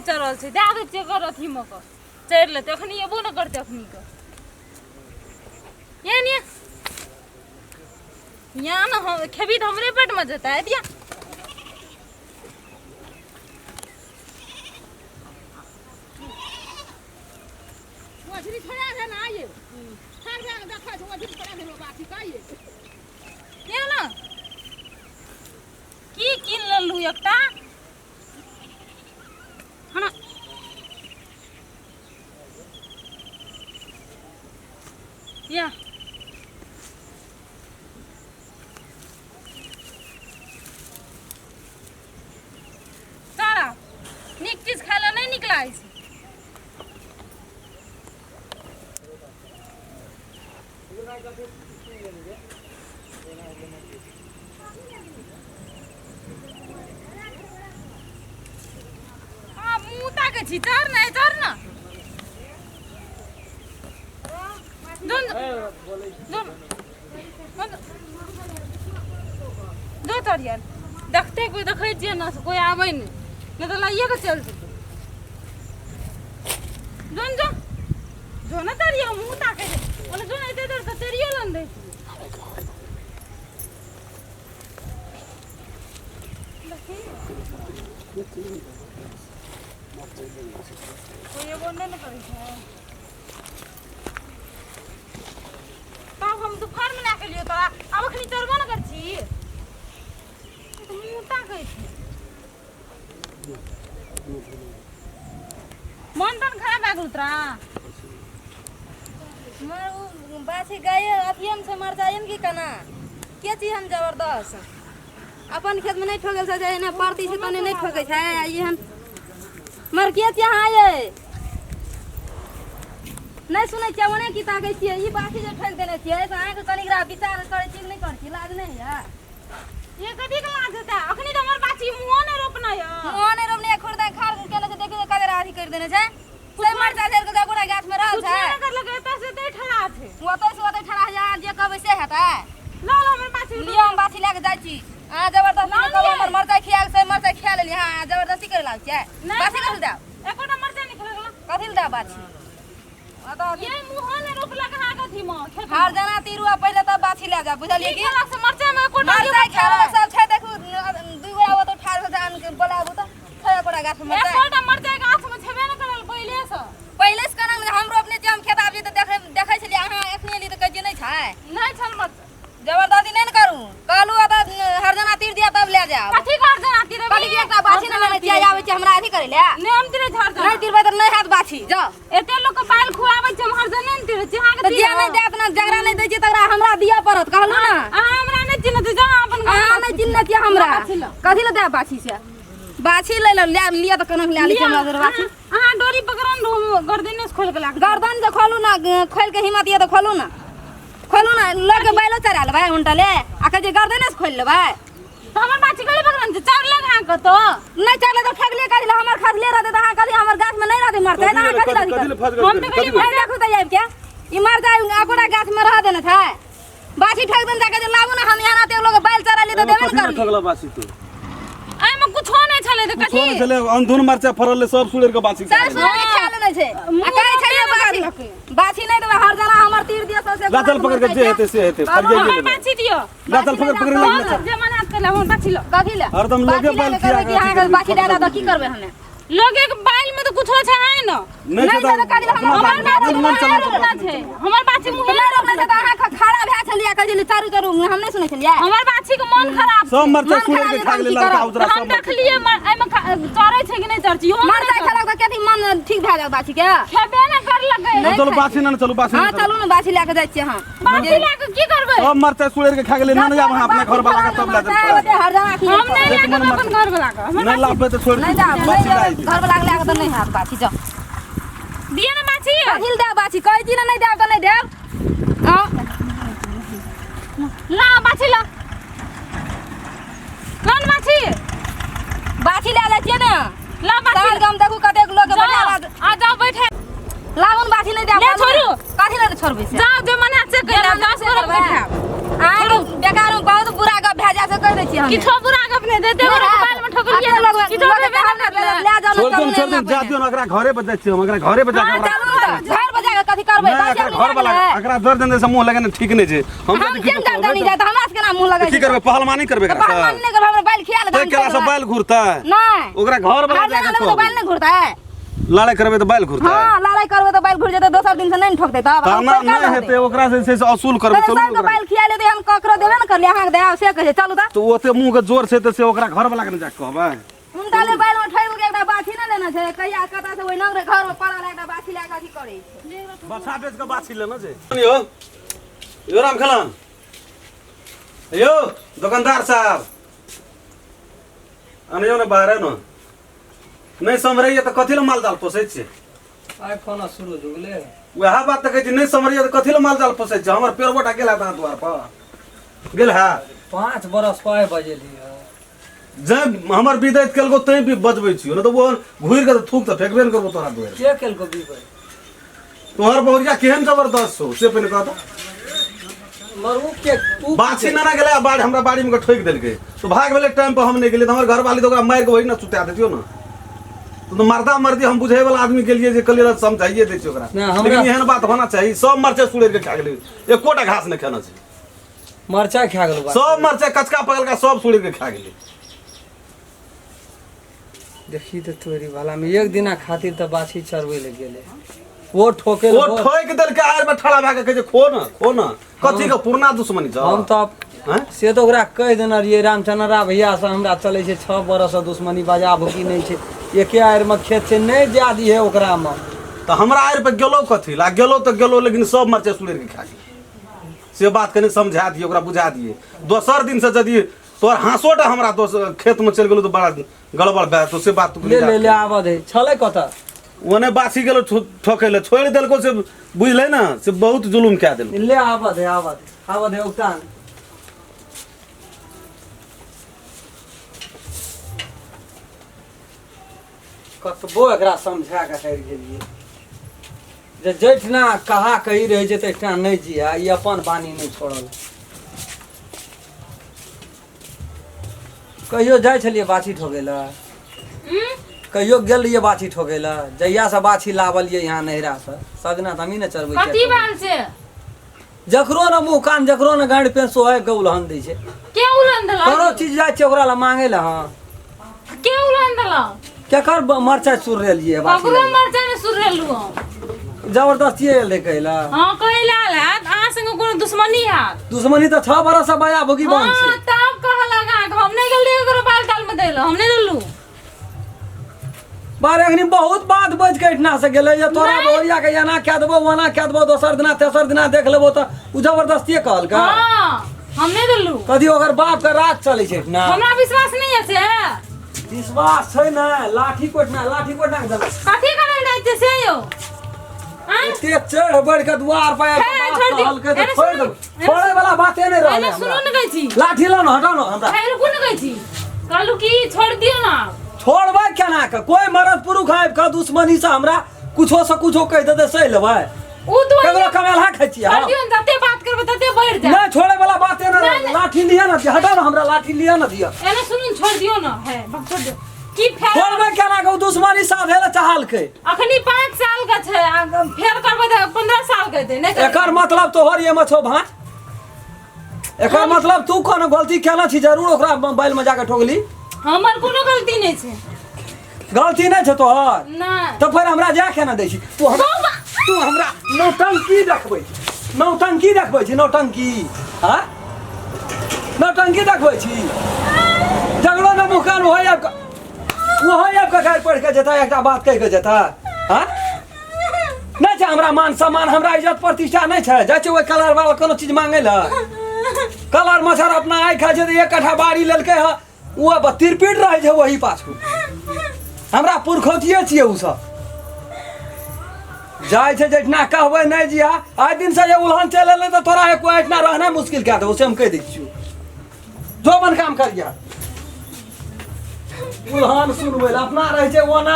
चढ़ल छै, दए दै छियै एकर अथीमे कऽ चढ़ि लेतै। अखनी एबो ने करतै अखनी के। ये ने यहाँ ने हम खेबी तऽ हमरे पेटमे जेतै दिया। मछली छोड़ा दे ना ये ठाड़ भए कऽ देखै छै मछली छोड़ा देलो बाछी कहिए। ये ना की कीन लेलहुँ एकटा हना या सारा नीक चीज खाय लए नहि नीक लागै छै। आ मुँह ताकै छी, चढ़ ने, चढ़ ने। जोन जोन जो चढ़ियन देखते कोई देखै छियै ने से कोई आबै नहि, नहि तऽ लाइए के चलि जेतै। जोन जो जो ने चढ़ियौ, मुँह ताकै छै ओने। जो ने एते देर तऽ चढ़ियो लन दै छियै। कोई एगो नहि ने करै छै। तब हम दुपहरमे लए के लियौ तोरा, आब अखनी चढ़बो ने कर छी। ई तऽ मुँह ताकै छै। मन तन खराब भए गेल तोरा? मर उ बाछी गाय अथियम छै मरचाइम की केना के छी हम जबरदस्त अपन खेत में नहीं ठोकल छै एना परती छै तने नहीं ठोकै छै। आ ई हम मर के छी अहाँ ये नहीं सुनै छियै ओने की ताकै छियै। ई बाछी जे ठोकि देने छियै से अहाँके कनिक विचार करै छी कि नहि करै छी? लाज नहि होइए? ये कथी के लाज हेतै? अखनी तऽ हमर बाछी मुँहो नहि रोपना यऽ। मुँहो नहि रोपने, खुरदा खार केने छै। देखियौ कते अथी करि देने छै से मरचा झड़ि गेल, गोरा गाछ में रहल कुछो छै। नहि करलकै, एतऽ से एतै ठड़ा छै। ओतै से ओतै ठड़ा हो जा, जे कहबै से हेतै। ला ला हमर बाछी। लिअ, हम बाछी लए कऽ जाइ छी। अहाँ जबरदस्ती नहि कहू। हमर मरचाइ खिया से मरचाइ खिया लेलियै। अहाँ जबरदस्ती करे लागै छियै। नहि। बाछी कथी लए देब? एकोटा मरचाइ नहि खेलक। कथी लए देब बाछी? ओतऽ ये मुँहो नहि रोपलक अहाँके अथी मे खेत मे। हर जना तीरू आ पहिले तब बाछी लए जाब, बुझलियै? की की खेलक से मरचाइ मे एकोटा मरचाइ खाय सब छै। देखू, दू गोरा ओतऽ ठाढ़ हो जान के बोलाबू तऽ छै एकोटा गाछ मे मरचाइ? एकोटा मरचाइ गाछ मे छेबे नहि करल पहिले से। पहिले से केना हम रोपने छियै? हम खेत आबि तऽ देखै देखै छलियै। अहाँ एखने एलियै तऽ कहै छियै नहि छै। नहि छल मरचाइ। जबरदस्ती नहि ने करू। कहलू तऽ हर जना तीर दिया तब लए जायब। कथी कर जना तीरबै? कहली कि एकटा बाछी नहि लेने छियै, आबै छियै हमरा अथी करै लए। नहि, हम तीरै हर जना। नहि तीरबै तऽ नहि हैत बाछी, जाउ। एते लोक के बाल खुआबै छै, हम हर जना नहि तीरै छी अहाँके। तऽ जे नहि देत ने, जकरा नहि दै छियै तकरा हमरा दिअ पड़त, कहलू ने। अहाँ हमरा नहि चिन्हैत छी, जाउ अपन घर। अहाँ नहि चिन्हने छियै हमरा। बाछी लऽ। कथी लए देब बाछी से? बाछी लै लए लए लिअ तऽ केना लए लै छियै हमरा बाछी। अहाँ डोरी पकड़न रहू, गर्दने से खोलि के लाग। गर्दन जे खोलू ने, खोलि के हिम्मत यऽ तऽ खोलू ने, खोलू ने। लऽ के बैलो चढ़ा लेबै उनटले आ कहै छै गर्दने से खोलि लेबै। तऽ हमर बाछी गले पकड़न छै, चढ़लक अहाँ कतौ? नहि चढ़ले तऽ ठगले कथी लए? हमर खसले रहतै तऽ अहाँ कथी? हमर गाछ में नहि रहतै मरतै तऽ अहाँ कथी लए अथी कथी लए करबै? फँस गेल? हम तऽ कथी कहलियै नहि देखू तऽ आबि के ई मरचाइ अकोटा गाछ में रह देने छै। बाछी ठगि देने छै, कहै छै लाबू ने। हम यहाँ एते लोग बैल चढ़ा लिए तऽ देबे ने कथी लए करलियै। ठगला बासी तू? एहिमे कुछो नहि छलै तऽ कुछो कथी नहि छलै, अंधुन मरचा फरल रहै, सब सुड़ेर के बासी सब सुनै के खा लेने छै आ कहै छै ये बाछी बाछी नहि देबै। हर जना हमर तीर दिअ सबसे। ला चल, पकड़ के जे हेतै से हेतै, फरियाइए हमर लेबै। बाछी दियौ। ला चल, पकड़ पकड़ लग, ला चल। जे मन हाथ करले हमर बाछी लो। कथी ले? हरदम लोगे बाछी बैल लए खिया करबै के कि अहाँके अथी बाछी दए दए तऽ की करबै हमे? लोगे के बाल में तो कुछो छै है न। नहि छै नहि छै तऽ कथी लए अपना हमर बात- बाछी मन मुँहे चला रोपना छै हमर बाछी मुँहे नहि रोपने छै तऽ अहाँ खड़ा भए छलियै, कहै छलियै चरू चरू, हम नहि सुनै छलियै? हमर बाछी के मन खराब छै। सब मरचा मन सुड़ेर के खराब खा गेलै की लड़का करब? उजरा हम सब मरचा। देखलियै एहिमे चढ़ै छै कि नहि चढ़ै छै, इहो मे मरचाइ नहि खेलक तऽ कथी मन ठीक भए जायत बाछी के? खेबे नहि करलकै। अब चलू बाछी ने, चलू बाछी हँ ने। चलू ने, बाछी लए कऽ जाइ छियै। हँ, बाछी लए कऽ की करबै? सब मरचा सुड़ेर के खा गेलै। नहि आब अहाँ अपना घर वाला के तब लए मरचाइ चलू। ओते हर जना खिए हम नहि लए एक कऽ मन अपन घर वाला के हमर नहि लाबबै तऽ छोड़ि नहि दियौ। जाब, बाछी नहि लए जाब घर वाला के लए कऽ तऽ नहि हैत बाछी, जाउ। दिअ ने बाछी। कथी लए देब बाछी? कहै छी ने नहि देब तऽ नहि देब। हँ ला बाछी, ला ला ने बाछी। बाछी लए जाइ छियै ने। ला बाछी। साल गाम देखू कतेक लोक के जाओ बैठा बात। आ जाओ बैठे। लाबू ने बाछी, नहि देब। ले छोड़ू। कथी लए छोड़बै से? जाओ, जे मन हाथ से जे कर मन 10 से गोरा करबै। बैठाब। अहाँके बेकार में बहुत बुरा गप भए जाय से कहि दै छियै हम। किछो बुरा गप नहि देते। नहि गोरा हैत। बाल में ठोकलिए अपने लोग किछो लोग भेबे के नहि करलै। ले जाओ छोड़ दो, छोड़ दो, जा दियौ ने, एकरा घरे पर जाइ छियै हम, एकरा घरे पर जाके हां ओकरा चलू तऽ घर पर जाके कथी करबै? नहि, बाछी एकरा अपने घर वाला लए गेलै। एकरा दर्द देने से मुँह लगेने ठीक नहि छै। हम हम यदि केना किछो दर्द कहबै जाय तऽ हमरा से केना मुँह लगै तऽ की करबै? पहलवानी करबै तऽ एकरा पहलवानी नहि करबै, हमरा बैल खिया ले। तै केला से बैल घुरतै? नहि। ओकरा घर वाला घर जाके लेबै तऽ कहबै। बैल नहि घुरतै? लड़ाइ करबै तऽ बैल घुरतै? हँ, लड़ाइ करबै तऽ बैल घुर जेतै, दोसर दिन से नहि ने ठोकतै तब। तऽ एना नहि हेतै, ओकरा जे छै से असूल करबै। चलू सबके ओकरा। बैल खिया लेतै, हम ककरो देबे ने करलियै, अहाँके देब से कहै छै। चलू तऽ। तऽ ओते मुँह के जोर छै तऽ से ओकरा घर वाला के ने जाके कहबै। हुनका ले बैल में ठोकि के एकटा बाछी नहि लेना छै? कहिया कतऽ से ओहि नगर घर में पड़ल एकटा बाछी लए कऽ अथी करै छै। बछा बेच कऽ बाछी लेना छै यौ। यौ राम खेलन, यौ दोकानदार साहब, अनियौ ने बाहर ने। नहि सम्हरैया तऽ कथी लए माल जाल पोसै छियै? आइ कोना सूरज उगले? वएह बात तऽ कहै छी, नहि सम्हरैया तऽ कथी लए माल जाल पोसै छियै? हमर पेड़बोटा गेल हैत अहाँ दुआर पर, गेल है? 5 बरस पर आइ बजेली है। जै हमर विदैत केलको तैं भी बजबै छियौ, नहि तऽ ओ घुरि कऽ तऽ थूक तऽ फेकबे ने करबो तोरा दुआरि। के केलको बीबै? तोहर बहुरिया केहन जबरदस्त छौ से पहिने कह तऽ। मरू के तू। बाछी नाना गेलै आ बाढ़ हमरा बाड़ी में ठोकि देलकै तो भाग भेलै। टाइम पर हम नहि गेलियै तऽ हमर घरवाली तऽ ओकरा मारि कऽ वही ने सुता देतियौ ने। तो मर्दा मर्दी हम बुझै वाला आदमी गेलियै जे कहलियै समझाइए दै छियै ओकरा। नहि, हमरा- लेकिन एहन बात होना चाही? सब मरचाइ सुड़ैर के खा गेलै, एकोटा घास नहि खेना छै। मरचाइ खा गेल बा? सब मरचाइ कचका पकलका सब सुड़ैर के खा गेलै। देखी तऽ तोरी भला में, एक दिना खातिर तऽ बाछी चरबै लए गेलै, ओ ठोके। ओ ठोकि देलकै, आड़ में ठड़ा भए के कहै छै खो न, खो न। कथी के पुरना दुश्मनी छौ? हम तऽ हैं? से तऽ ओकरा कहि देने रहियै, रामचन्द्रा भैया से हमरा चलै छै 6 बरस दुश्मनी, बाजा भुकी नहि छै, एके आड़िमे खेत छै, नहि जा दिहे ओकरामे। तऽ हमरा आड़ि पर गेलो कथी ला? गेलो तऽ गेलो, लेकिन सब मरचाइ सुड़ैर के खा गेलै। से बात कनि समझा दियै ओकरा, बुझा दियै। दोसर दिन से यदि तोहर हाँसोटा हमरा दोसर खेतमे चलि गेलो तऽ बड़ा गड़बड़ भए जेतौ, से बात तू ले ले ले, आबऽ दे। छलै कतऽ? ओने बासी गेलो ठोकै लए, छोड़ि देलको से बुझलै ने, से बहुत जुलुम कए देलको। ले, आबऽ दे, आबऽ दे, आबऽ दे उगतान। कतबो एकरा समझा कऽ हारि गेलियै जे जैठना कहा कही रहै छै तहिठना नहि जिया, ई अपन बानी नहि छोड़ल। कहियो जाइ छलियै बाछी ठोकै लए? कहियो गेल रहियै बाछी ठोकै लए? जहियासँ बाछी लाबलियै यहाँ नैहरासँ, सजना तऽ हमही ने चरबै कथी छियै। बाल छै? जकरो ने मुँह कान, जकरो ने गाँडि पेन सोहाइ के उलहन दै छै। के उलन देलक? कोनो चीज जाइ छियै ओकरा लए मांगे लए, हँ। के उलन देलक? केकर मरचाइ सुरलियै बाछी? ककरो मरचाइ नहि सुरेलू हम। जबरदस्ती आयल रहै कहै लए? हँ, कहै लए आयल हैत। अहाँ संगे कोनो दुश्मनी हैत। दुश्मनी तऽ 6 बरस से बजा भुकी बंद हँ छै। तब कहलक अहाँके, हम नहि गेल रहियै ककरो बाल ताल मे दै लए, हम नहि देलू। बार एखनी बहुत बात बजि कऽ एहिठिना से गेलै जे तोरा नहि। बहुरिया के एना कए देबो, ओना कए देबो, दोसर दिना तेसर दिना देख लेबो, तऽ ओ जबरदस्तिये कहलकै। हँ, हम नहि देलू। कथी ओकर बाप के राज चलै छै एहिठिना? हमरा विश्वास नहि अछि। विश्वास छै ने, लाठी कोटना, लाठी कोटना के देलक। कथी करै लए जाइ छियै से यौ? आँय? एते चढ़ बढ़ के दुआर पर आबि कऽ हे, बात छोड़ि दियौ। कहलकै तऽ एने छोड़ि सुनू, देलकै। एने छोड़ै वाला बाते नहि रहलै एने सुनू हमरा। ने कहै छी। लाठी लाउ ने, हटाउ ने हमरा। हे, रुकू ने कहै छी। कहलू कि छोड़ि दियौ ने आब। छोड़बै केना के? कोई मरद पुरुष आबि कऽ दुश्मनी से हमरा कुछो से कुछो कहि देतै, सहि लेबै? ओ तो ककरो कमेलहा खाइ छियै छोड़ि हम? दियौ ने, जते बात करबै तते बढ़ि जायत। नहि, छोड़ै वाला बाते नहि रहलै। लाठी लिअ ने, हटाउ ने हमरा, लाठी लिअ ने, दिअ। एने सुनू ने, छोड़ि दियौ ने। हे बक, छोड़ि दियौ। की फेर? छोड़बै केना के? ओ दुश्मनी साधे लए चाहलकै। अखनी 5 साल के छै, आ फेर करबै तऽ 15 साल के हेतै, नहि करबै। एकर मतलब तोहर एमे छौ भाँज। एकर मतलब तू कोनो गलती केने छी जरूर, ओकरा मोबाइल में जाके ठोकली। हमर कोनो गलती नहि छै। गलती नहि छौ तोहर? नहि। तऽ फेर हमरा जा केना दै छी तू हमरा? तू हमरा नौटंकी देखबै छी, नौटंकी देखबै छी, नौटंकी, हाँ, नौटंकी देखबै छी। झगड़ो ने मुकान वही आबि कऽ, वही आबि कऽ गारि पढ़ि कऽ जेता, एकटा बात कहि कऽ जेता। हाँ, नहि छै हमरा मान सम्मान, हमरा इज्जत प्रतिष्ठा नहि छै? जाइ छै ओहि कलर वाला कोनो चीज मांगै लए, कलर मच्छर अपना आइ खाइ छै तऽ 1 कट्ठा बाड़ी लेलकै हँ, ओ अब तिरपिट रहै छै वही पाछू। हमरा पुरखौतिये छियै ओ सब। जाइ छै जहिना कहबै नहि जिया। आइ दिनसँ जे उलहन चलि एलै तऽ तोरा एको एहिठिना रहनाइ मुश्किल कए देबौ, से हम कहि दै छियौ। जो अपन काम करिया। उलहन सुनबै लए अपना रहै छै, ओना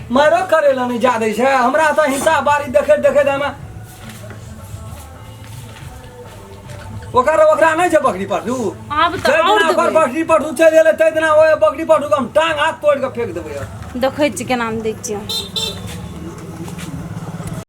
मारो करै लए नहि जा दै छै हमरा तऽ। हिंसा बारी देखैत देखैत हमे ओकर ओकरा नहि छै बकरी पशु। आब तऽ जाहि आओर दिना ओकर देबै। बकरी पशु चलि गेलै ताहि दिना ओहि बकरी पशुके हम टांग हाथ तोड़ि कऽ फेंक देबै। देखै छी केना दै छियै।